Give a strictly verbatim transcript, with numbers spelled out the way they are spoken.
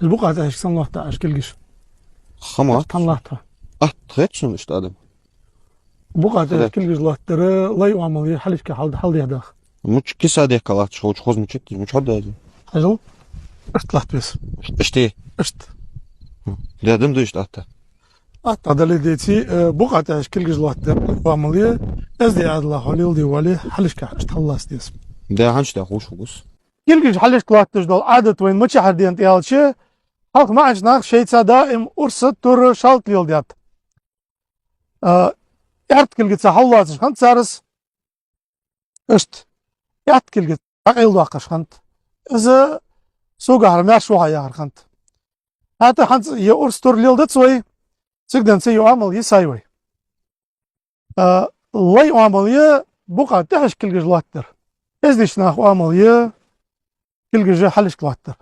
Из букъа тӀехьашка санна лоаттаб Ӏа кулгаш? Хьама. Хьама лоаттаб. Атта хет шоана иштта адам? Букъа тӀехьашка кулгаш лоаттадар лай оамал я, хьалхашка хьал-, хьалдехьадах. Мича киса дехка латташ ховча хоза мича тӀа, мича хьода из? Хьажал. Иштта латт вес. Иштта? Иштта. Хм. Де дам да иштта атта? Атта дале деций, э, букъа тӀехьашка кулгаш лоаттадар лай оамал я, из де адала хьо леладе вале, хьалхашка иштта хьаллаца деза. Де хӀанз да ховш хул гус. Кулгаш хьалхашка лоаттадеш дола Ӏадат вайна мичахьара денад аьлча, хьалха маӀача наха шоайца даим урс, тур, шалта леладаьд. А, аьрда кулгаца хьаллоацаш хиннад цар из. Иштта, аьтта кулгаца дӀакъайладоаккхаш хиннад. Из согахьара маьрша вахьа яхар хиннад. ХӀаьта хӀанз ер урс, тур леладац вай, цига денз ер оамал йисай вай. А, лай оамал я букъа тӀехьашка кулгаш лоаттадар. Эздийча наха оамал я кулгаш хьалхашка лоаттадар.